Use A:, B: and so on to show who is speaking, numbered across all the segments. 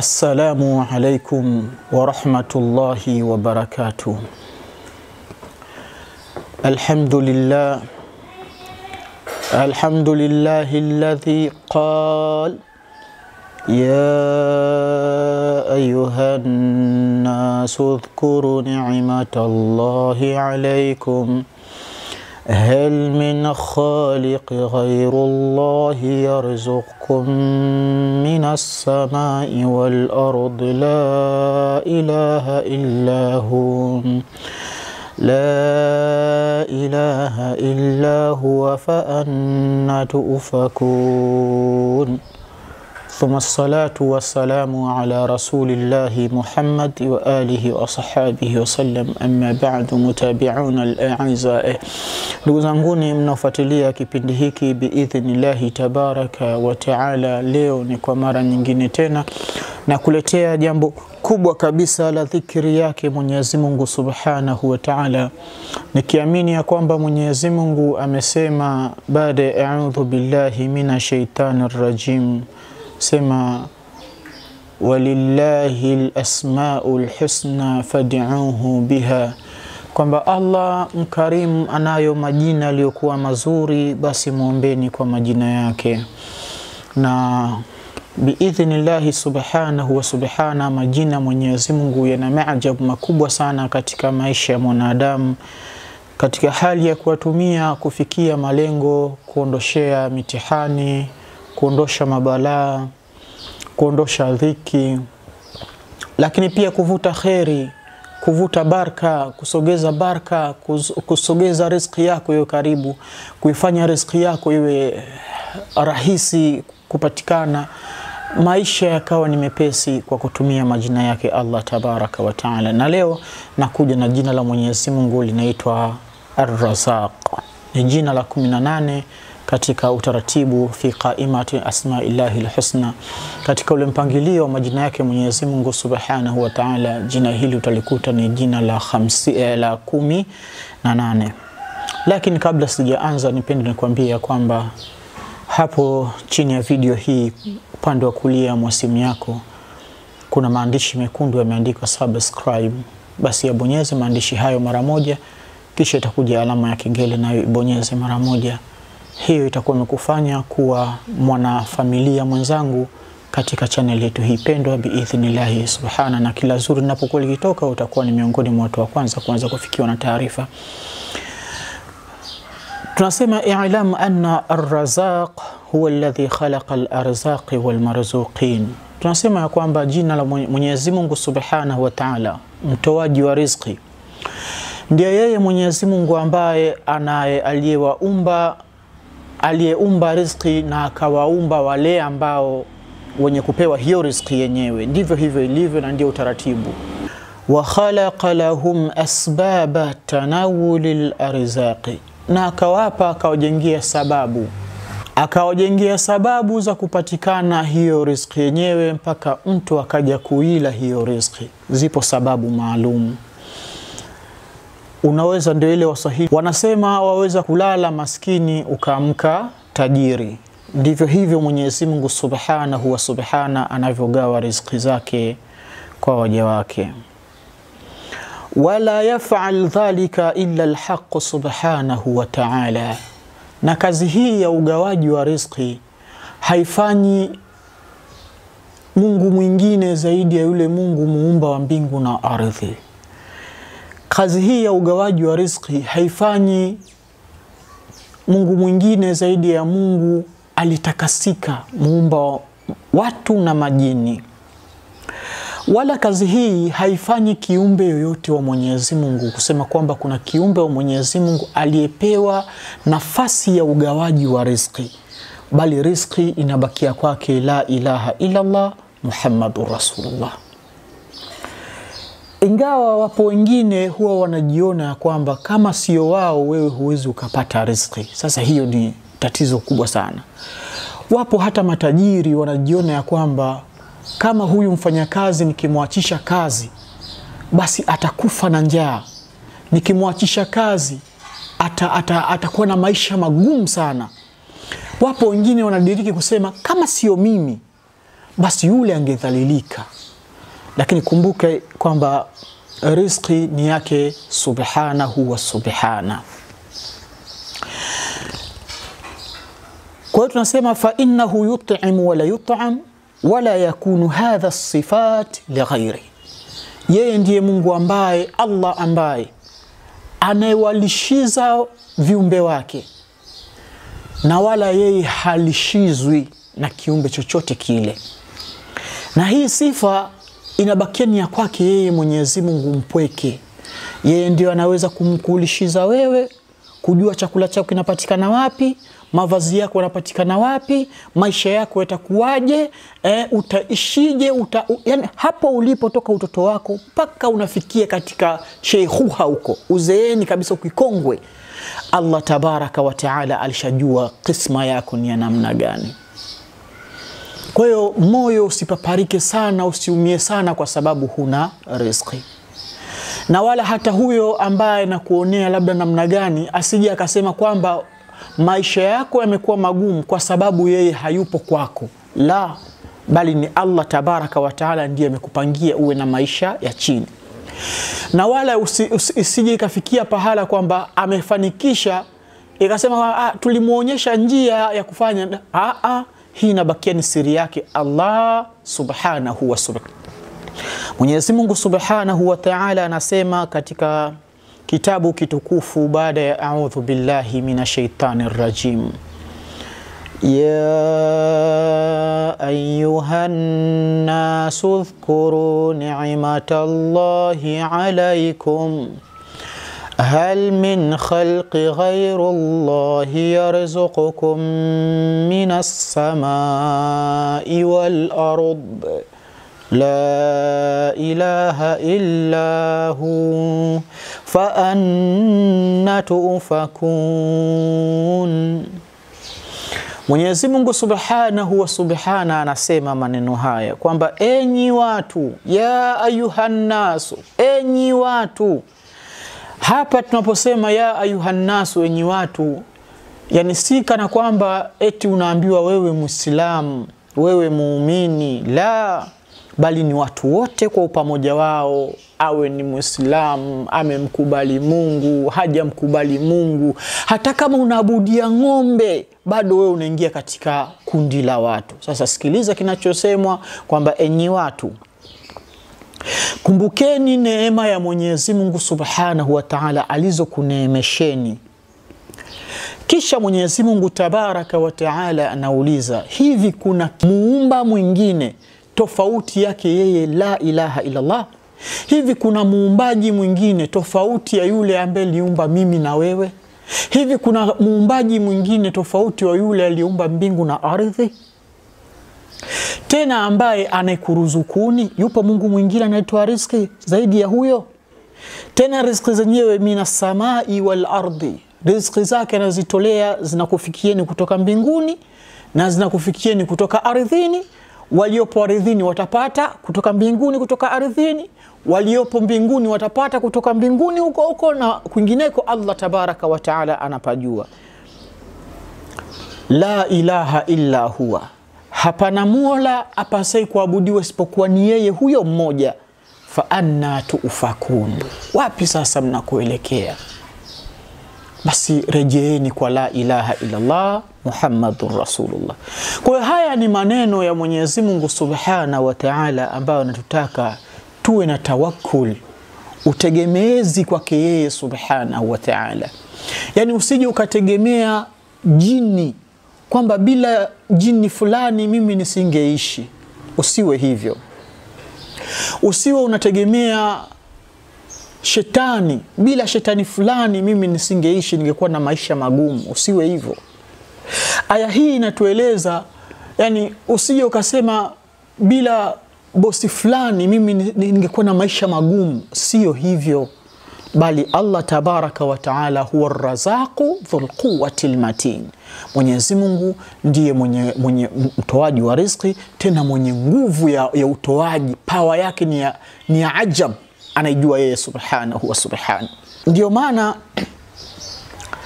A: Assalamu alaikum wa rahmatullahi wa barakatuh. Alhamdulillah, alhamdulillahi alladhi qala ya ayyuhan nasu udhkuru ni'matallahi alaykum hal min khaliq ghayrullahi yarzuqukum minas samai wal ardi la ilaha illa hu la ilaha illa huwa fa anna tu'fakun. Thumma salatu wassalamu ala rasulillahi Muhammad wa alihi wa sahbihi wa sallam. Amma ba'du, mutabi'una al-a'izza. Ndugu zanguni mnaofuatilia kipindi hiki biidhnillahi tabaraka wa taala, leo ni kwa mara nyingine tena na kuletea jambo kubwa kabisa la dhikri yake Mwenyezi Mungu Subhanahu wa Ta'ala, nikiamini ya kwamba Mwenyezi Mungu amesema baada ya a'udhu billahi minashaitani rajim, sema walillahi al-asmaul husna fad'uhu biha, kwamba Allah mkarimu anayo majina aliyokuwa mazuri, basi muombeni kwa majina yake. Na biidhnillahi subhanahu wa subhana, majina Mwenyezi Mungu yana maajabu makubwa sana katika maisha ya mwanadamu, katika hali ya kuwatumia kufikia malengo, kuondoshea mitihani, kuondosha mabalaa, kuondosha dhiki, lakini pia kuvuta kheri, kuvuta baraka, kusogeza baraka, kusogeza riziki yako iwe karibu, kuifanya riziki yako iwe rahisi kupatikana, maisha yakawa ni mepesi kwa kutumia majina yake Allah tabaraka wa taala. Na leo nakuja na jina la Mwenyezi Mungu linaitwa Ar-Razzaq. Ni jina la 18 katika utaratibu fi qaimati asma'illahi al-husna, katika ule mpangilio wa majina yake Mwenyezi Mungu Subhanahu wa Ta'ala. Jina hili utalikuta ni jina la 18. Lakini kabla sijaanza, nipende nikwambie kwamba hapo chini ya video hii upande wa kulia mwa simu yako kuna maandishi mekundu yameandikwa subscribe. Basi yabonyeze maandishi hayo mara moja, kisha itakuja alama ya kengele, nayo ibonyeze mara moja. Hiyo itakuwa imekufanya kuwa mwanafamilia mwenzangu katika channel yetu hii pendwa biidhnillahi subhana, na kila zuri linapokuwa likitoka utakuwa ni miongoni mwa watu wa kwanza kuanza kufikiwa na taarifa. Tunasema i'lam anna ar-razzaq huwa alladhi khalaqa al-arzaq wal-marzuqin. Tunasema ya kwamba jina la Mwenyezi Mungu Subhanahu wa Ta'ala, mtoaji wa riziki, ndiye yeye Mwenyezi Mungu ambaye anaye aliyewaumba, aliyeumba riziki na akawaumba wale ambao wenye kupewa hiyo riziki yenyewe. Ndivyo hivyo ilivyo na ndio utaratibu. Wa khalaqa lahum asbaba tanawulil arzaqi, na akawapa, akawajengia sababu, akawajengia sababu za kupatikana hiyo riziki yenyewe mpaka mtu akaja kuila hiyo riziki. Zipo sababu maalum. Unaweza, ndio ile Waswahili wanasema, waweza kulala maskini ukaamka tajiri. Ndivyo hivyo Mwenyezi Mungu Subhanahu wa Subhana anavyogawa riziki zake kwa waja wake. Wala yaf'al dhalika illa al-haqq subhanahu wa ta'ala. Na kazi hii ya ugawaji wa riziki haifanyi Mungu mwingine zaidi ya yule Mungu muumba wa mbingu na ardhi. Kazi hii ya ugawaji wa riziki haifanyi Mungu mwingine zaidi ya Mungu alitakasika, muumba watu na majini. Wala kazi hii haifanyi kiumbe yoyote wa Mwenyezi Mungu, kusema kwamba kuna kiumbe wa Mwenyezi Mungu aliyepewa nafasi ya ugawaji wa riziki, bali riziki inabakia kwake la ilaha illallah Muhammadur Rasulullah. Ingawa wapo wengine huwa wanajiona kwamba kama sio wao wewe huwezi ukapata riziki. Sasa hiyo ni tatizo kubwa sana. Wapo hata matajiri wanajiona ya kwamba kama huyu mfanyakazi nikimwachisha kazi basi atakufa na njaa, nikimwachisha kazi atakuwa na maisha magumu sana. Wapo wengine wanadiriki kusema kama sio mimi basi yule angedhalilika. Lakini kumbuke kwamba riziki ni yake subhanahu wa subhana. Kwa hiyo tunasema fa innahu yut'imu wa la yut'am wala yakunu hadha sifat li ghairi. Yeye ndiye Mungu ambaye, Allah ambaye anayewalishiza viumbe wake, na wala yeye halishizwi na kiumbe chochote kile. Na hii sifa inabakia ni ya kwake yeye Mwenyezi Mungu mpweke. Yeye ndio anaweza kumkulishiza wewe, kujua chakula chako kinapatikana wapi, mavazi yako yanapatikana wapi, maisha yako yatakuwaje, utaishije, yani hapo ulipo toka utoto wako mpaka unafikia katika sheikhuha huko, uzeeni kabisa ukikongwe, Allah tabaraka wa taala alishajua kisma yako ni ya namna gani. Kwa hiyo moyo usipaparike sana, usiumie sana kwa sababu huna riziki. Na wala hata huyo ambaye nakuonea labda namna gani asije akasema kwamba maisha yako yamekuwa magumu kwa sababu yeye hayupo kwako. La, bali ni Allah tabaraka wa taala ndiye amekupangia uwe na maisha ya chini. Na wala usije ikafikia pahala kwamba amefanikisha ikasema tulimuonyesha njia ya kufanya. Hii inabakia ni siri yake Allah subhanahu wa subhanahu. Mwenyezi Mungu subhanahu wa ta'ala anasema katika kitabu kitukufu baada ya a'udhu billahi minashaitani rajim, ya ayyuhan nasu dhkuru ni'matallahi alaykum hal min khalqi ghayri Allahi yarzuqukum minas samai wal ard la ilaha illa hu fa anna tufakun. Mwenyezi Mungu subhanahu wa subhana anasema maneno haya kwamba enyi watu, ya ayuhannasu, enyi watu. Hapa tunaposema ya ayuhannasu, enyi watu, yani si kana kwamba eti unaambiwa wewe Muislamu, wewe muumini, la, bali ni watu wote kwa upamoja wao, awe ni Muislamu, amemkubali Mungu, hajamkubali Mungu, hata kama unaabudia ng'ombe bado wewe unaingia katika kundi la watu. Sasa sikiliza kinachosemwa kwamba enyi watu, kumbukeni neema ya Mwenyezi Mungu Subhanahu wa Ta'ala alizokuneemesheni. Kisha Mwenyezi Mungu Tabaraka wa Ta'ala anauliza, hivi kuna muumba mwingine tofauti yake yeye la ilaha illallah? Hivi kuna muumbaji mwingine tofauti ya yule ambaye aliumba mimi na wewe? Hivi kuna muumbaji mwingine tofauti wa yule aliumba mbingu na ardhi? Tena ambaye anayekuruzukuni, yupo Mungu mwingine anayetoa riziki zaidi ya huyo? Tena riziki zenyewe mina samai wal ardi, riziki zake anazitolea zinakufikieni kutoka mbinguni na zinakufikieni kutoka ardhini. Waliopo ardhini watapata kutoka mbinguni, kutoka ardhini. Waliopo mbinguni watapata kutoka mbinguni huko huko na kwingineko. Allah Tabaraka wa Taala anapajua. La ilaha illa huwa, hapana mola apasai kuabudiwa isipokuwa ni yeye huyo mmoja. Fa anna tuufakun, wapi sasa mnakoelekea? Basi rejeeni kwa la ilaha illallah Muhammadur Rasulullah. Kwa hiyo haya ni maneno ya Mwenyezi Mungu Subhanahu wa Ta'ala ambayo anatutaka tuwe na tawakkul, utegemezi kwake yeye Subhanahu wa Ta'ala. Yani usije ukategemea jini kwamba bila jini fulani mimi nisingeishi. Usiwe hivyo. Usiwe unategemea shetani, bila shetani fulani mimi nisingeishi, ningekuwa na maisha magumu. Usiwe hivyo. Aya hii inatueleza, yani usije ukasema bila bosi fulani mimi ningekuwa na maisha magumu. Sio hivyo, bali Allah Tabaraka wa Taala huwa ar-Razaqu dhul quwwatil matin. Mwenyezi Mungu ndiye mwenye mtoaji wa riziki, tena mwenye nguvu ya utoaji. Power yake ni ya ajab, anaijua yeye Subhanahu wa Subhanahu. Ndio maana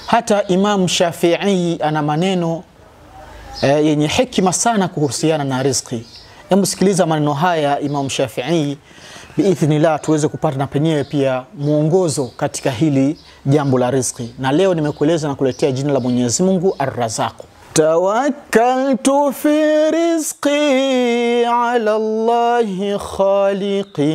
A: hata Imam Shafi'i ana maneno yenye hekima sana kuhusiana na riziki. Hebu sikiliza maneno haya Imam Shafi'i, biidhnillah tuweze kupata na penyewe pia mwongozo katika hili jambo la riziki. Na leo nimekueleza na kuletea jina la Mwenyezi Mungu Ar-Razzaq. Tawakkaltu fi rizqi ala Allahi khaliqi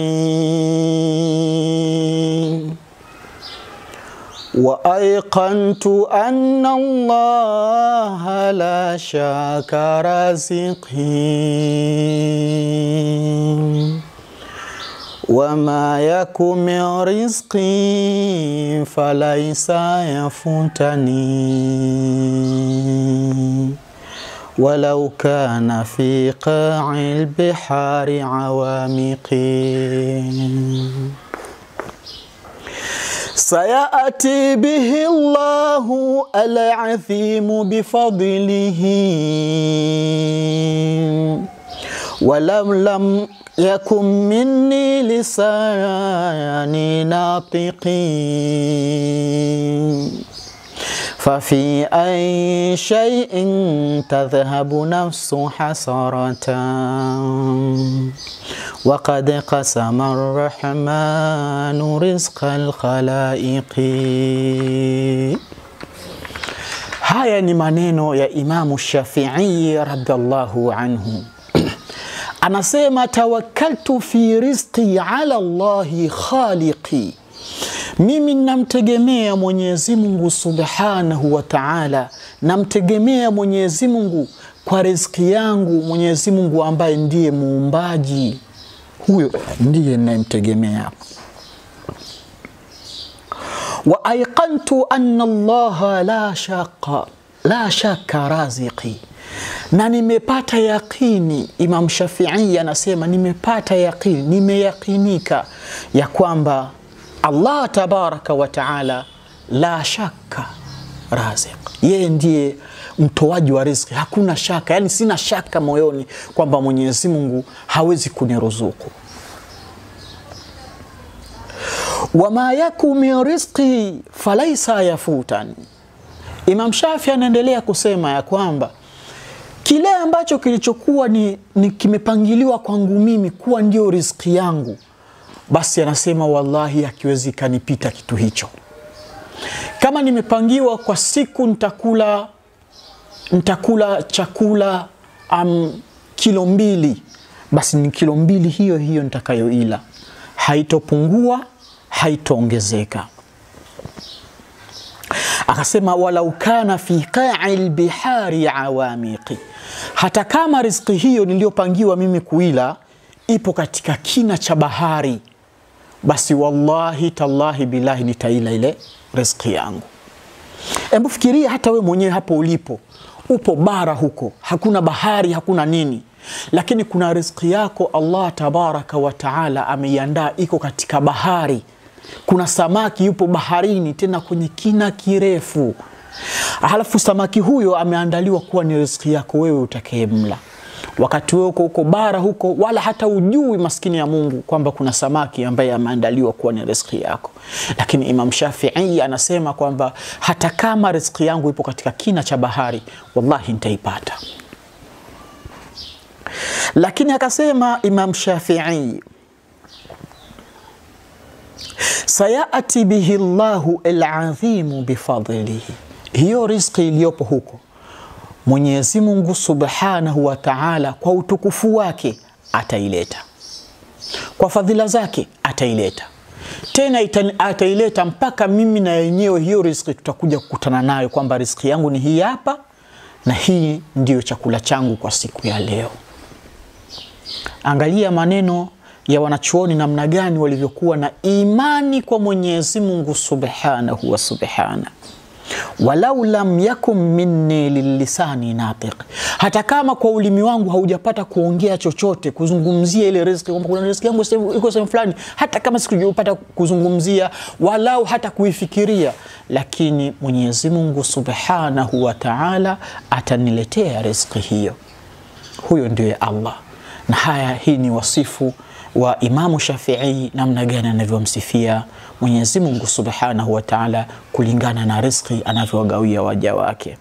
A: wa ayqantu anna Allaha la shaka raziqi wama yaku min rizqi falaysa yafutani walau kana fi qa'il bihari awamiqi sayati bihi Allahu al-azim bifadlihi walam lam yakum minni lisani natiqi fafi ay shay'in tadhhabu nafsu hasaratan wa qad qasama ar-rahmanu rizqa al-khalaiqi. Haya ni maneno ya Imamu Shafi'i radhiallahu anhu. Anasema tawakkaltu fi rizqi ala Allahi khaliqi, mimi namtegemea Mwenyezi Mungu Subhanahu wa Ta'ala, namtegemea Mwenyezi Mungu kwa riziki yangu, Mwenyezi Mungu ambaye ndiye muumbaji, huyo ndiye ninayemtegemea. Wa ayqantu anna Allaha la shaka raziqi, na nimepata yaqini. Imam Shafi'i anasema nimepata yaqini, nimeyaqinika ya kwamba Allah tabaraka wa taala la shaka raziq, yeye ndiye mtoaji wa riziki, hakuna shaka, yani sina shaka moyoni kwamba Mwenyezi Mungu hawezi kuniruzuku. Wama yaku min rizqi falaysa yafutani. Imam Shafi anaendelea kusema ya kwamba kile ambacho kilichokuwa ni kimepangiliwa kwangu mimi kuwa ndio riziki yangu, basi anasema wallahi hakiwezi kanipita kitu hicho. Kama nimepangiwa kwa siku nitakula chakula kilo 2, basi ni kilo 2 hiyo hiyo nitakayoila, haitopungua, haitoongezeka. Akasema walau kana fi qa'il bihari awamiqi, hata kama riziki hiyo niliyopangiwa mimi kuila ipo katika kina cha bahari, basi wallahi tallahi billahi nitaila ile riziki yangu. Hebu fikiria hata we mwenyewe hapo ulipo, upo bara huko, hakuna bahari, hakuna nini, lakini kuna riziki yako Allah tabaraka wa taala ameiandaa, iko katika bahari. Kuna samaki yupo baharini, tena kwenye kina kirefu. Halafu samaki huyo ameandaliwa kuwa ni riziki yako wewe utakayemla. Wakati wewe uko bara huko, wala hata ujui maskini ya Mungu kwamba kuna samaki ambaye ameandaliwa kuwa ni riziki yako. Lakini Imam Shafi'i anasema kwamba hata kama riziki yangu ipo katika kina cha bahari, wallahi nitaipata. Lakini akasema Imam Shafi'i, sayati bihi Allahu al-azim bifadlihi, hiyo riziki iliyopo huko Mwenyezi Mungu Subhanahu wa Ta'ala kwa utukufu wake ataileta, kwa fadhila zake ataileta, tena ataileta mpaka mimi na yenyewe hiyo riziki tutakuja kukutana nayo, kwamba riziki yangu ni hii hapa na hii ndiyo chakula changu kwa siku ya leo. Angalia maneno ya wanachuoni namna gani walivyokuwa na imani kwa Mwenyezi Mungu Subhanahu wa Subhana. Walau lam yakum minni lilisani natiq, hata kama kwa ulimi wangu haujapata kuongea chochote, kuzungumzia ile riziki kwamba kuna riziki yangu iko sehemu fulani, hata kama sikujapata kuzungumzia walau hata kuifikiria, lakini Mwenyezi Mungu Subhanahu wa Ta'ala ataniletea riziki hiyo. Huyo ndiye Allah. Na haya, hii ni wasifu wa Imamu Shafi'i, namna gani anavyomsifia Mwenyezi Mungu Subhanahu wa Ta'ala kulingana na riziki anavyowagawia waja wake.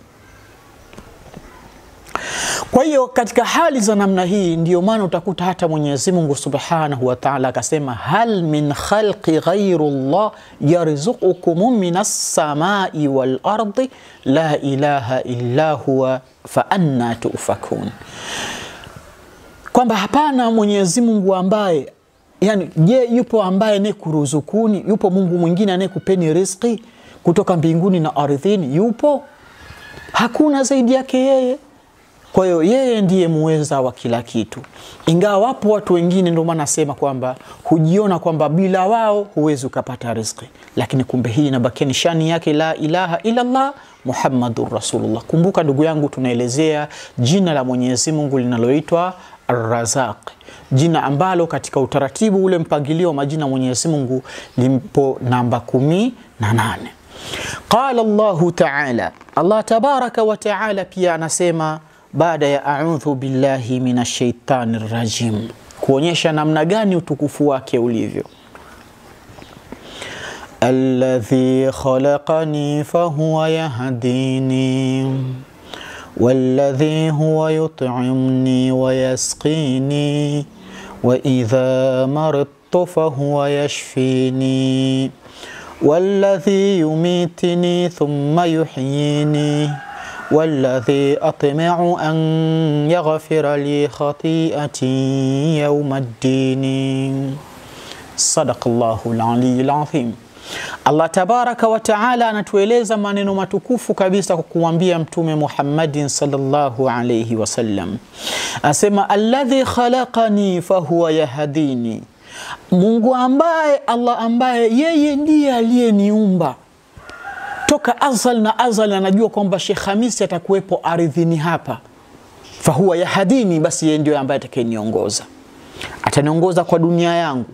A: Kwa hiyo katika hali za namna hii ndiyo maana utakuta hata Mwenyezi Mungu Subhanahu wa Ta'ala akasema, hal min khalqi ghayru Allah yarzuqukum minas samai wal ardi la ilaha illa huwa fa anna tufakun. Kwamba hapana Mwenyezi Mungu ambaye, yani je, yupo ambaye anayekuruzukuni? Yupo Mungu mwingine anayekupeni riziki kutoka mbinguni na ardhini? Yupo? Hakuna zaidi yake yeye. Kwa hiyo yeye ndiye muweza wa kila kitu. Ingawa wapo watu wengine, ndio maana nasema kwamba hujiona kwamba bila wao huwezi ukapata riziki, lakini kumbe hii inabakia ni shani yake, la ilaha illa Allah Muhammadur Rasulullah. Kumbuka ndugu yangu, tunaelezea jina la Mwenyezi Mungu linaloitwa Ar-Razaq, jina ambalo katika utaratibu ule mpangilio wa majina Mwenyezi Mungu limpo namba 18. Qala Allahu Ta'ala, Allah tabaraka wa ta'ala pia anasema baada ya a'udhu billahi minash shaitani rajim, kuonyesha namna gani utukufu wake ulivyo. Alladhi khalaqani fahuwa yahdini walladhi huwa yut'imni wa yasqini wa idha maridtu fahuwa yashfini walladhi yumitini thumma yuhyini والذي أطمع أن يغفر لي خطيئتي يوم الدين. صدق الله العلي العظيم. Allah tabaraka wa taala anatueleza maneno matukufu kabisa kwa kuambia Mtume Muhammadin sallallahu alayhi wasallam. Asema alladhi khalaqani fahuwa yahdini, Mungu ambaye, Allah ambaye yeye ndiye aliyeniumba toka azal na azal, anajua kwamba Sheikh Hamisi atakuwepo ardhini hapa, fahuwa yahdini, basi yeye ndiye ambaye atakayeniongoza. Ataniongoza kwa dunia yangu,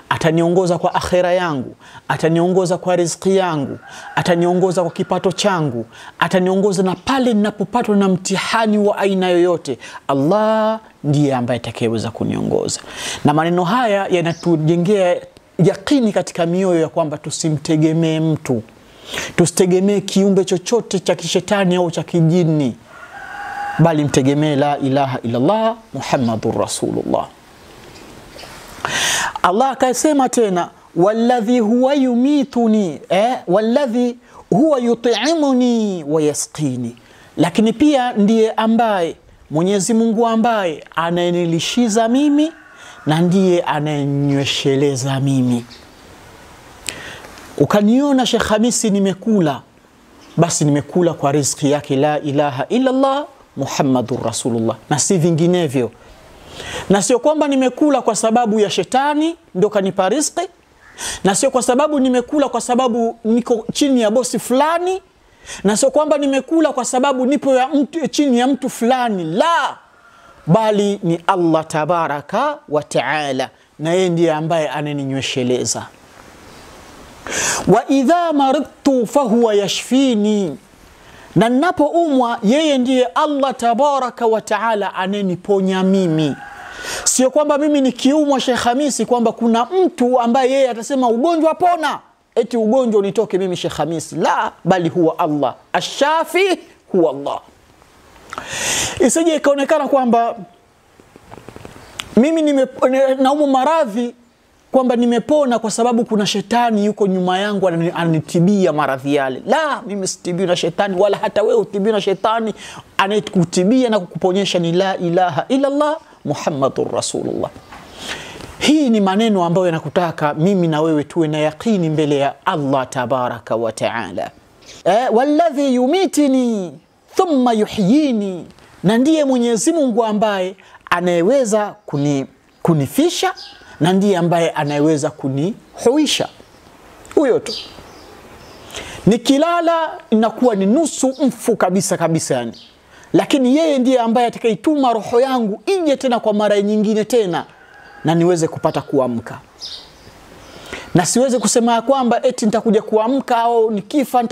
A: ataniongoza kwa akhera yangu, ataniongoza kwa riziki yangu, ataniongoza kwa kipato changu, ataniongoza na pale ninapopatwa na mtihani wa aina yoyote. Allah ndiye ambaye atakayeweza kuniongoza. Na maneno haya yanatujengea yakini katika mioyo ya kwamba tusimtegemee mtu, tusitegemee kiumbe chochote cha kishetani au cha kijini, bali mtegemee la ilaha illallah Muhammadur Rasulullah. Allah akasema tena walladhi huwa yumituni, walladhi huwa yut'imuni wa yasqini, lakini pia ndiye ambaye Mwenyezi Mungu ambaye anayenilishiza mimi na ndiye anayenywesheleza mimi. Ukaniona Sheikh Hamisi nimekula, basi nimekula kwa riziki yake la ilaha illallah Muhammadur Rasulullah, na si vinginevyo. Na sio kwamba nimekula kwa sababu ya shetani ndio kanipa riziki, na sio kwa sababu nimekula kwa sababu niko chini ya bosi fulani, na sio kwamba nimekula kwa sababu nipo ya mtu, chini ya mtu fulani, la, bali ni Allah tabaraka wa taala, na yeye ndiye ambaye ananinywesheleza. Wa idha maridtu fahuwa yashfini, na ninapoumwa yeye ndiye Allah tabaraka wa taala aneniponya mimi. Sio kwamba mimi nikiumwa Sheikh Hamisi kwamba kuna mtu ambaye yeye atasema ugonjwa pona, eti ugonjwa unitoke mimi Sheikh Hamisi, la, bali huwa Allah ashafi, huwa Allah. Isije ikaonekana kwamba mimi naumwa maradhi kwamba nimepona kwa sababu kuna shetani yuko nyuma yangu ananitibia maradhi yale. La, mimi sitibiwi na shetani, wala hata wewe utibiwi na shetani. Anayekutibia na kukuponyesha ni la ilaha illallah Muhammadur Rasulullah. Hii ni maneno ambayo yanakutaka mimi na wewe tuwe na yakini mbele ya Allah tabaraka wa taala. Walladhi yumitini thumma yuhyini, na ndiye Mwenyezi Mungu ambaye anayeweza kunifisha na ndiye ambaye anayeweza kunihuisha. Huyo tu. Nikilala inakuwa ni nusu mfu kabisa kabisa yani. Lakini yeye ndiye ambaye atakaituma roho yangu ije tena kwa mara nyingine tena na niweze kupata kuamka. Na siweze kusema kwamba eti nitakuja kuamka au nikifa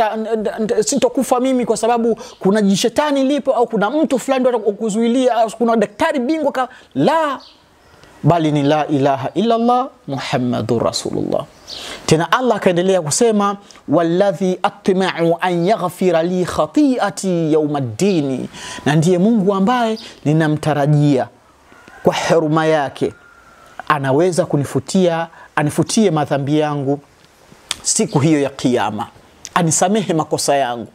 A: sitokufa mimi kwa sababu kuna jishetani lipo au kuna mtu fulani ndio atakuzuilia au kuna daktari bingwa la, bali ni la ilaha illallah Muhammadur Rasulullah. Tena Allah akaendelea kusema walladhi atma'u an yaghfira li khati'ati yawmaddini, na ndiye Mungu ambaye ninamtarajia kwa huruma yake anaweza kunifutia, anifutie madhambi yangu siku hiyo ya kiyama, anisamehe makosa yangu.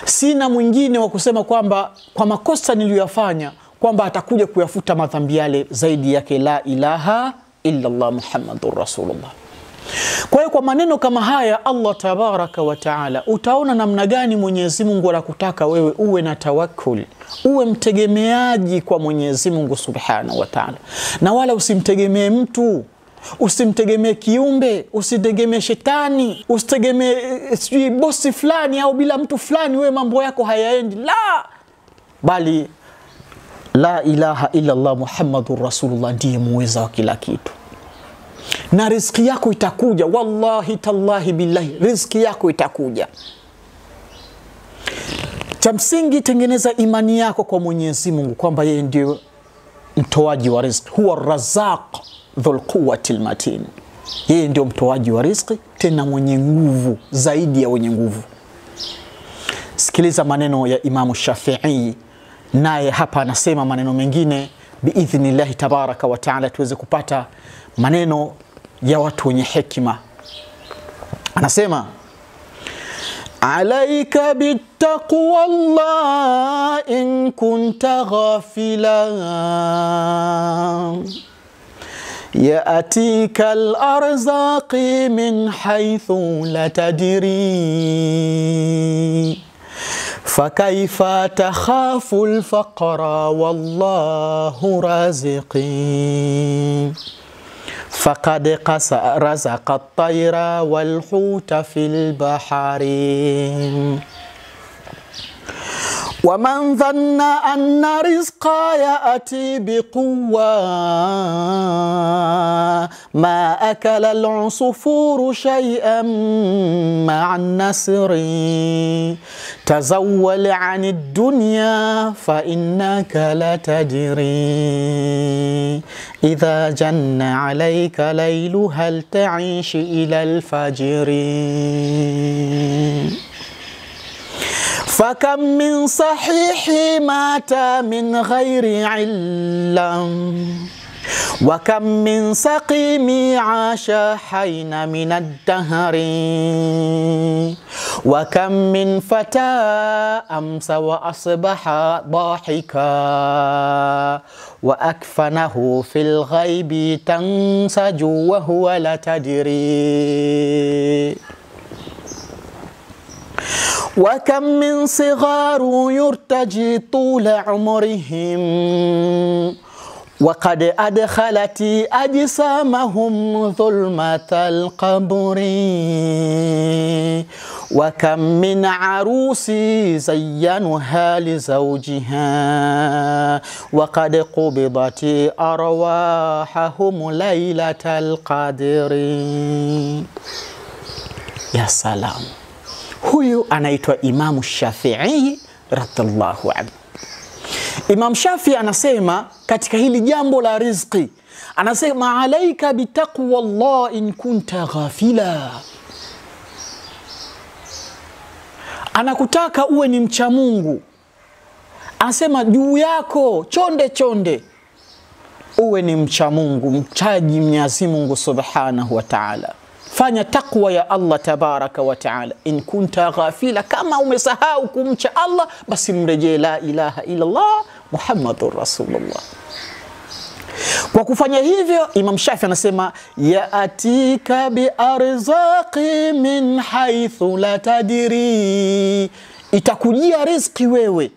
A: Sina mwingine wa kusema kwamba kwa makosa niliyoyafanya kwamba atakuja kuyafuta madhambi yale zaidi yake la ilaha illa Allah Muhammadur Rasulullah. Kwa hiyo kwa maneno kama haya Allah tabaraka wa taala, utaona namna gani Mwenyezi Mungu anakutaka wewe uwe na tawakkul, uwe mtegemeaji kwa Mwenyezi Mungu Subhanahu wa Ta'ala, na wala usimtegemee mtu, usimtegemee kiumbe, usitegemee shetani, usitegemee sijui bosi fulani au bila mtu fulani wewe mambo yako hayaendi. La, bali la ilaha illa Allah Muhammadur Rasulullah ndiye muweza wa kila kitu. Na riziki yako itakuja, wallahi tallahi billahi, riziki yako itakuja. Cha msingi tengeneza imani yako kwa Mwenyezi Mungu kwamba yeye ndiye mtoaji wa riziki, huwa razzaq dhul quwwatil matin, yeye ndio mtoaji wa riziki tena mwenye nguvu zaidi ya wenye nguvu. Sikiliza maneno ya Imamu Shafi'i, naye hapa anasema maneno mengine biidhnillahi tabaraka wa taala, tuweze kupata maneno ya watu wenye hekima. Anasema alaika bittaqwa Allah in kunta ghafila yaatika al-arzaqi min haythu la tadri fakaifa takhafu al-faqra wallahu raziqi faqad razaqa at-tayra wal-huta fil bahari ومن ظن أن رزقا يأتي بقوة ما أكل العصفور شيئا مع النسر تزول عن الدنيا فإنك لا تدري إذا جن عليك ليل هل تعيش إلى الفجر فكم من صحيح مات من غير علة وكم من سقيم عاش حين من الدهر وكم من فتى أمس وأصبح ضاحكا وأكفنه في الغيب تنسج وهو لا تدري وكم من صغار يرتجي طول عمرهم وقد أدخلت أجسامهم ظلمة القبر وكم من عروس زينها لزوجها وقد قبضت أرواحهم ليلة القدر. يا سلام، huyu anaitwa Imamu Shafi'i radhiallahu anhu. Imam Shafi'i anasema katika hili jambo la riziki, anasema alaika bitaqwa Allah in kunta ghafila. Anakutaka uwe ni mcha Mungu. Anasema juu yako chonde chonde uwe ni mcha Mungu, mchaji Mwenyezi Mungu Subhanahu wa Ta'ala. Fanya taqwa ya Allah tabaraka wa taala. In kunta ghafila, kama umesahau kumcha Allah basi mrejee la ilaha illa Allah Muhammadur Rasulullah. Kwa kufanya hivyo Imam Shafi anasema yaatika bi arzaqi min haythu la tadri, itakujia riziki wewe,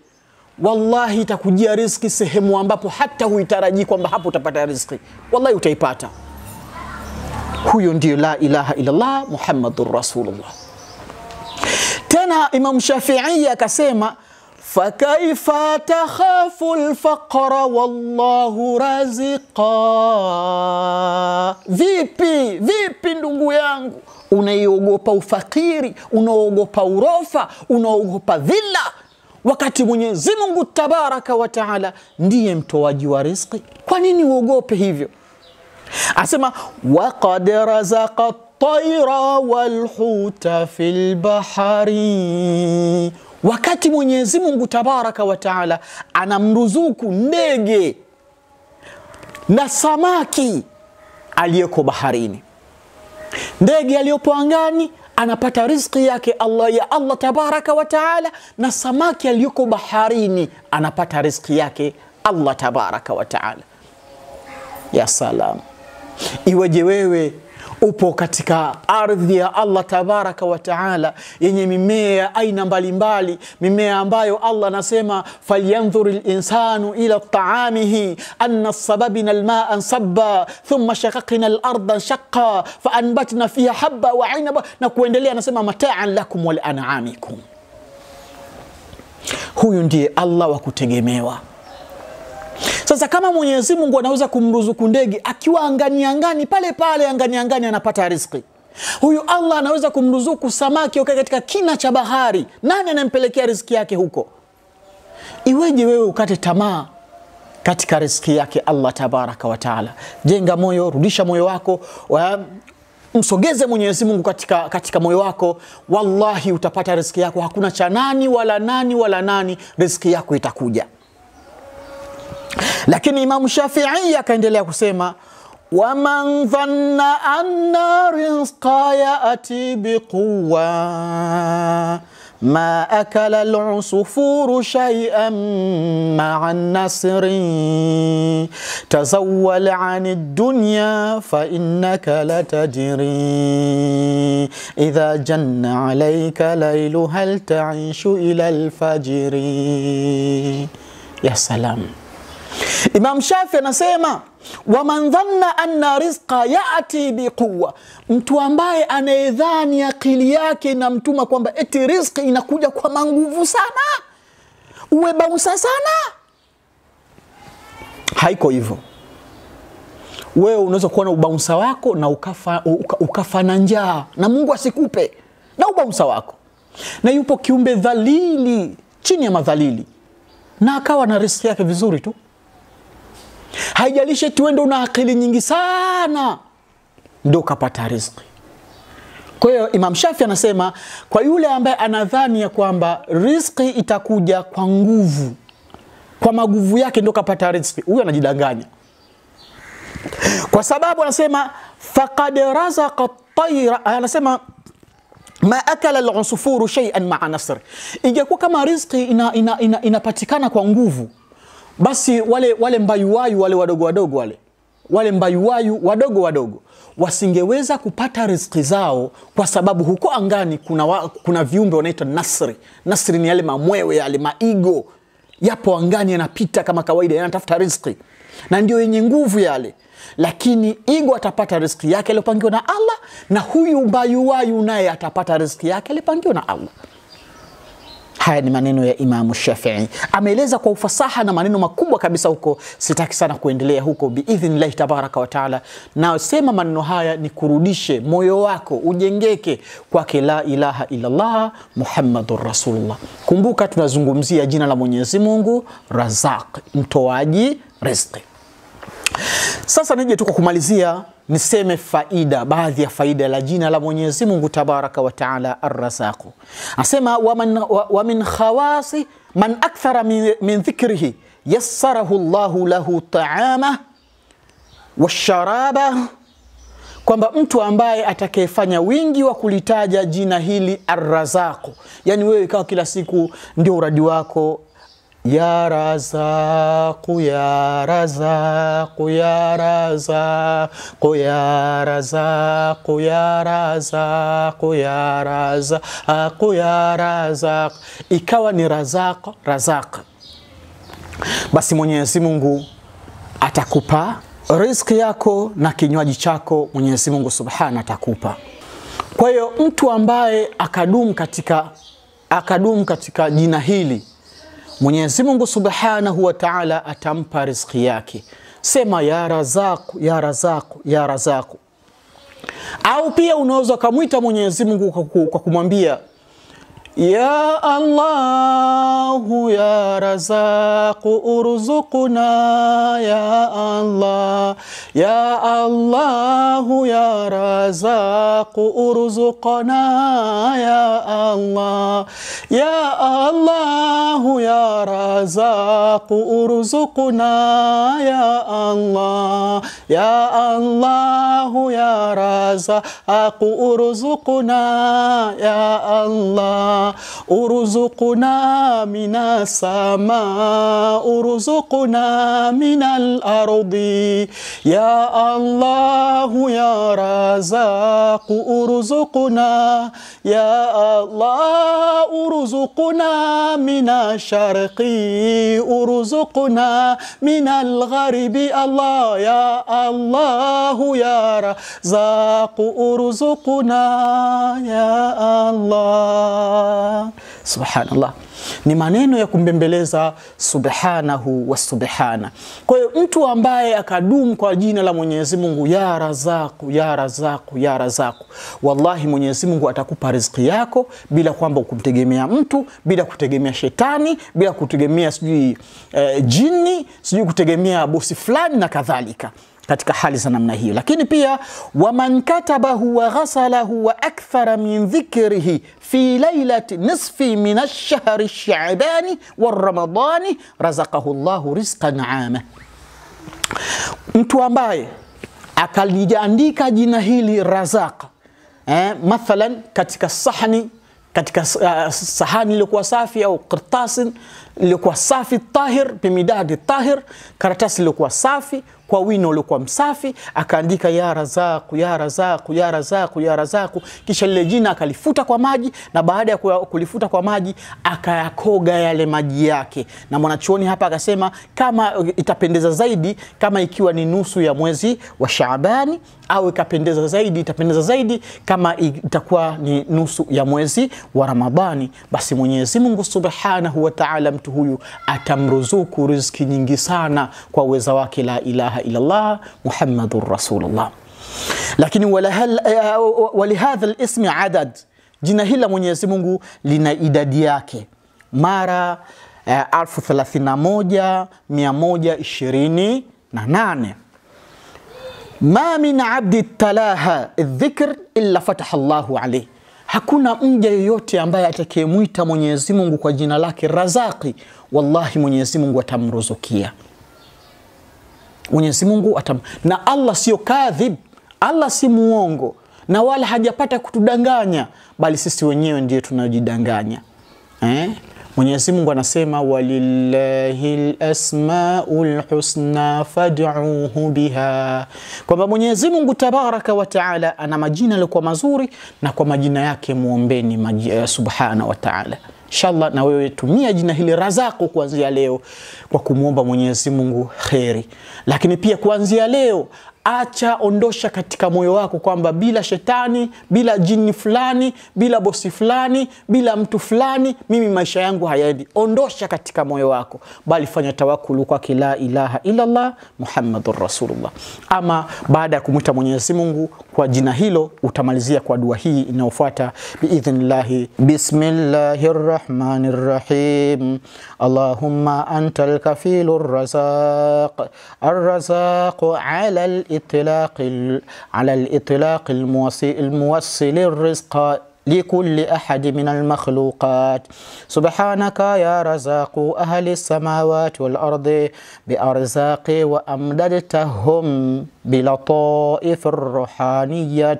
A: wallahi itakujia riziki sehemu ambapo hata huitarajii kwamba hapo utapata riziki, wallahi utaipata. Huyo ndiyo la ilaha illallah Muhammadur Rasulullah. Tena Imam Shafi'i akasema fakaifa takhafu al-faqra wallahu raziqa. Vipi vipi ndugu yangu unaiogopa ufakiri, unaogopa urofa, unaogopa dhilla, wakati Mwenyezi Mungu tabaraka wa taala ndiye mtoaji wa riziki? Kwa nini uogope hivyo? Asema waqad razaqa at-tayra wal-huta fil bahari. Wakati Mwenyezi Mungu Tabaraka wa Taala anamruzuku ndege na samaki aliyeko baharini, ndege aliyopo angani anapata riziki yake Allah ya Allah Tabaraka wa Taala, na samaki aliyoko baharini anapata riziki yake Allah Tabaraka wa Taala. Ya salam! Iweje wewe upo katika ardhi ya Allah Tabaraka wa Taala yenye mimea aina mbalimbali, mimea ambayo Allah anasema falyanzur al-insanu ila ta'amihi anna sababina al-ma'a sabba thumma shaqaqna al-ardha shaqqa fa anbatna fiha habba wa 'inaba, na kuendelea anasema mata'an lakum wal an'amikum. Huyu ndiye Allah wa kutegemewa. Sasa kama Mwenyezi Mungu anaweza kumruzuku ndege akiwa angani angani pale pale angani angani anapata riziki, huyu Allah anaweza kumruzuku samaki ukae katika kina cha bahari. Nani anampelekea riziki yake huko? Iweje wewe ukate tamaa katika riziki yake Allah Tabaraka wa Taala? Jenga moyo, rudisha moyo wako, msogeze Mwenyezi Mungu katika moyo wako, wallahi utapata riziki yako. Hakuna cha nani wala nani wala nani, riziki yako itakuja. Lakini Imam Shafi'i akaendelea kusema waman dhanna anna rizqa ya'ti biquwa ma akala al-usfuru shay'an ma'a an-nasri tazawwal 'ani ad-dunya fa innaka latadri idha janna 'alayka laylu hal ta'ishu ila al-fajri. Ya salam! Imam Shafi anasema waman dhanna anna rizqa ya'ti biquwa, mtu ambaye anayedhani akili yake inamtuma kwamba eti riziki inakuja kwa manguvu sana, uwe bausa sana, haiko hivyo. Wewe unaweza kuwa na ubaunsa wako na ukafa na njaa na Mungu asikupe na ubaunsa wako. Na yupo kiumbe dhalili chini ya madhalili na akawa na riziki yake vizuri tu. Haijalishi tu wewe una akili nyingi sana ndio ukapata riziki. Kwa hiyo Imam Shafi anasema kwa yule ambaye anadhani ya kwamba riziki itakuja kwa nguvu, kwa maguvu yake ndio kapata riziki, huyu anajidanganya. Kwa sababu anasema faqad razaqa at-tayra, anasema ma akala al-usfuru shay'an ma'a nasr. Ingekuwa kama riziki inapatikana kwa nguvu, basi wale mbayuwayu wale wadogo wadogo wale mbayuwayu wadogo wadogo wasingeweza kupata riziki zao, kwa sababu huko angani kuna viumbe wanaitwa nasri. Nasri ni yale mamwewe, yale maigo yapo angani yanapita kama kawaida, yanatafuta riziki na ndio yenye nguvu yale. Lakini igo atapata riziki yake aliyopangiwa na Allah, na huyu mbayuwayu naye atapata riziki yake aliyopangiwa na Allah. Haya ni maneno ya Imam Shafi'i. Ameeleza kwa ufasaha na maneno makubwa kabisa huko. Sitaki sana kuendelea huko biidhnillahi tabaraka wa taala. Na sema maneno haya ni kurudishe moyo wako ujengeke kwake la ilaha illallah Muhammadur Rasulullah. Kumbuka tunazungumzia jina la Mwenyezi Mungu Razak, mtoaji riziki. Sasa nije tu kwa kumalizia niseme faida, baadhi ya faida la jina la Mwenyezi Mungu Tabaraka wa Taala Ar-Razzaq. Asema wa min khawasi man akthara min dhikrihi yassarahu Allahu lahu ta'ama washaraba, kwamba mtu ambaye atakayefanya wingi wa kulitaja jina hili Ar-Razzaq, yani wewe ikawa kila siku ndio uradi wako Ya Razaqu, Ya Razaqu, Ya Razaqu, Ya Razaqu, Ya Razaqu, Ya Razaqu, Ya Razaq, ikawa ni Razaq, Razaq, basi Mwenyezi Mungu atakupa riziki yako na kinywaji chako, Mwenyezi Mungu Subhanahu atakupa. Kwa hiyo mtu ambaye akadumu katika jina hili, Mwenyezi Mungu Subhanahu wa Ta'ala atampa riziki yake. Sema ya Razaq, ya Razaq, ya Razaq. Au pia unaweza kumuita Mwenyezi Mungu kwa kumwambia Ya Allahu ya Razaqu urzuqna ya Allah, ya Allahu ya Razaqu urzuqna ya Allah, ya Allahu ya Razaqu urzuqna ya Allah, ya Allahu ya Razaqu urzuqna ya Allah. Urzuqna minas sama, urzuqna minal ardi, ya Allahu ya Razaqu urzuqna ya Allah, urzuqna minasyarqi, urzuqna minal gharibi, Allah ya Allahu ya Razaqu urzuqna ya Allah. Subhanallah, ni maneno ya kumbembeleza subhanahu wa subhana. Kwa hiyo mtu ambaye akadumu kwa jina la Mwenyezi Mungu ya Razaqu ya Razaqu ya Razaqu, wallahi Mwenyezi Mungu atakupa riziki yako bila kwamba ukumtegemea mtu, bila kutegemea shetani, bila kutegemea sijui jini, sijui kutegemea bosi fulani na kadhalika, katika hali za namna hiyo. Lakini pia waman katabahu wa ghasalahu wa akthara min dhikrihi fi lailati nisfi min ash-shahri ash-sha'bani war-ramadani razaqahu Allahu rizqan 'ama. Mtu ambaye akaliandika jina hili Razaq, mathalan katika sahani, katika sahani iliyokuwa safi au qirtasin iliyokuwa safi tahir, bimidadi tahir, karatasi iliyokuwa safi kwa wino uliokuwa msafi, akaandika ya Razaqu ya Razaqu ya Razaqu ya Razaqu, kisha lile jina akalifuta kwa maji, na baada ya kulifuta kwa maji akayakoga yale maji yake. Na mwanachuoni hapa akasema kama itapendeza zaidi kama ikiwa ni nusu ya mwezi wa Shaabani, au ikapendeza zaidi, itapendeza zaidi kama itakuwa ni nusu ya mwezi wa Ramadhani, basi Mwenyezi Mungu Subhanahu wa Ta'ala mtu huyu atamruzuku riziki nyingi sana kwa uweza wake. La ilaha illallah Muhammadur Rasulullah. Lakini walihadha al-ismi adad, jina hili la Mwenyezi Mungu lina idadi yake mara 31128. Ma min abdi talaha dhikr illa fataha Allahu alayhi, hakuna mja yeyote ambaye atakayemuita Mwenyezi Mungu kwa jina lake Razaqi, wallahi Mwenyezi Mungu atamruzukia. Mwenyezi Mungu na Allah sio kadhib, Allah si muongo na wala hajapata kutudanganya, bali sisi wenyewe ndiye tunajidanganya. Mwenyezi Mungu anasema walillahil asmaul husna fad'uhu biha, kwamba Mwenyezi Mungu tabaraka wa taala ana majina yaliyokuwa mazuri na kwa majina yake muombeni subhana wa taala. Inshallah na wewe tumia jina hili Razaqu kuanzia leo kwa kumuomba Mwenyezi Mungu kheri. Lakini pia kuanzia leo acha, ondosha katika moyo wako kwamba bila shetani, bila jini fulani, bila bosi fulani, bila mtu fulani, mimi maisha yangu hayaendi. Ondosha katika moyo wako, bali fanya tawakkulu kwa la ilaha illallah Muhammadur Rasulullah. Ama baada ya kumuita Mwenyezi Mungu kwa jina hilo, utamalizia kwa dua hii inayofuata biidhnillah. Bismillahirrahmanirrahim. Allahumma antal kafilur razaq, arrazaq ala الإطلاق على الإطلاق الموصل الرزق لكل أحد من المخلوقات. سبحانك يا رزاق أهل السماوات والأرض بأرزاق وأمددتهم بلطائف الروحانية،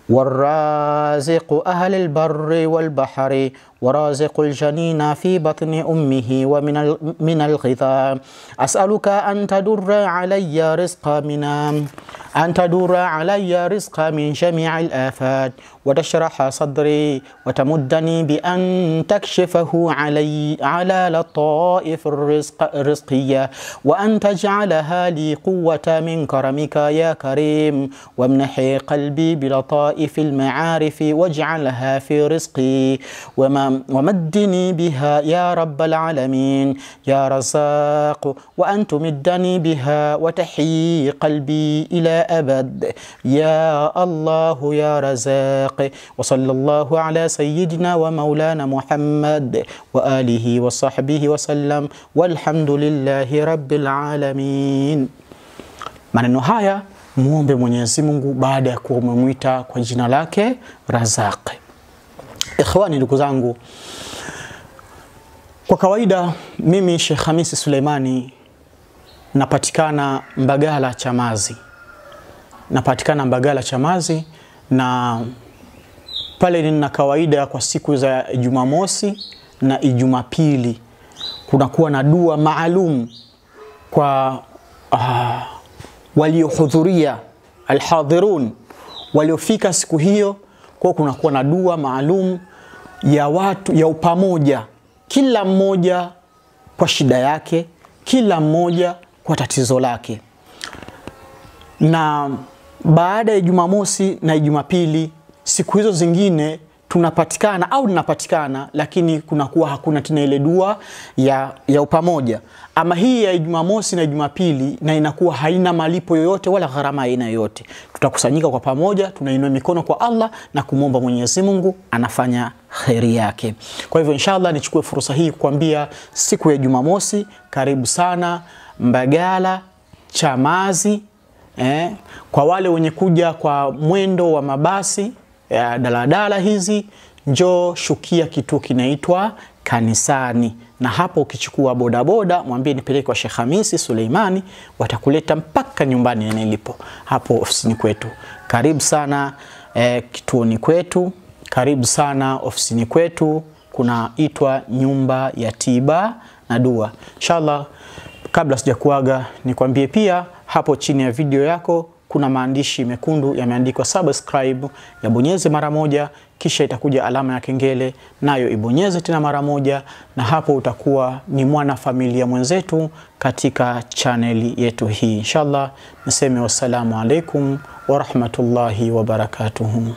A: والرازق أهل البر والبحر، ورازق الجنين في بطن أمه ومن من الغذاء. أسألك أن تدر علي رزق من أن تدر علي رزق من جميع الآفات، وتشرح صدري، وتمدني بأن تكشفه علي على لطائف الرزق الرزقية، وأن تجعلها لي قوة من كرمك يا كريم، وامنحي قلبي بلطائف المعارف واجعلها في رزقي، ومدني بها يا رب العالمين يا رزاق، وأن تمدني بها وتحيي قلبي إلى أبد يا الله يا رزاق. وصلى الله على سيدنا ومولانا محمد وآله وصحبه وسلم والحمد لله رب العالمين. Maneno haya muombe Mwenyezi Mungu baada ya kuwa umemwita kwa jina lake Razaq. Ikhwani, ndugu zangu, kwa kawaida mimi Sheikh Hamisi Suleimani napatikana Mbagala Chamazi. Napatikana Mbagala Chamazi, na pale nina kawaida kwa siku za Jumamosi na Jumapili kunakuwa na dua maalum kwa waliohudhuria, alhadhirun, waliofika siku hiyo. Kwa kunakuwa na dua maalum ya watu ya upamoja, kila mmoja kwa shida yake, kila mmoja kwa tatizo lake. Na baada ya Jumamosi na Jumapili, siku hizo zingine tunapatikana au ninapatikana, lakini kunakuwa hakuna tena ile dua ya upamoja. Ama hii ya Jumamosi na Jumapili, na inakuwa haina malipo yoyote wala gharama aina yoyote. Tutakusanyika kwa pamoja, tunainua mikono kwa Allah na kumwomba Mwenyezi Mungu anafanya kheri yake. Kwa hivyo inshallah nichukue fursa hii kukwambia siku ya Jumamosi karibu sana Mbagala Chamazi. Kwa wale wenye kuja kwa mwendo wa mabasi ya daladala hizi, njoo shukia kituo kinaitwa Kanisani, na hapo ukichukua bodaboda mwambie nipeleke kwa Sheikh Hamisi Suleimani, watakuleta mpaka nyumbani nilipo hapo ofisini kwetu. Karibu sana kituoni kwetu, karibu sana ofisini kwetu, kunaitwa nyumba ya tiba na dua. Inshallah, kabla sijakuaga nikwambie pia hapo chini ya video yako kuna maandishi mekundu yameandikwa subscribe, yabonyeze mara moja, kisha itakuja alama ya kengele, nayo ibonyeze tena mara moja, na hapo utakuwa ni mwana familia mwenzetu katika chaneli yetu hii. Inshallah niseme wassalamu alaikum wa rahmatullahi wa barakatuhu.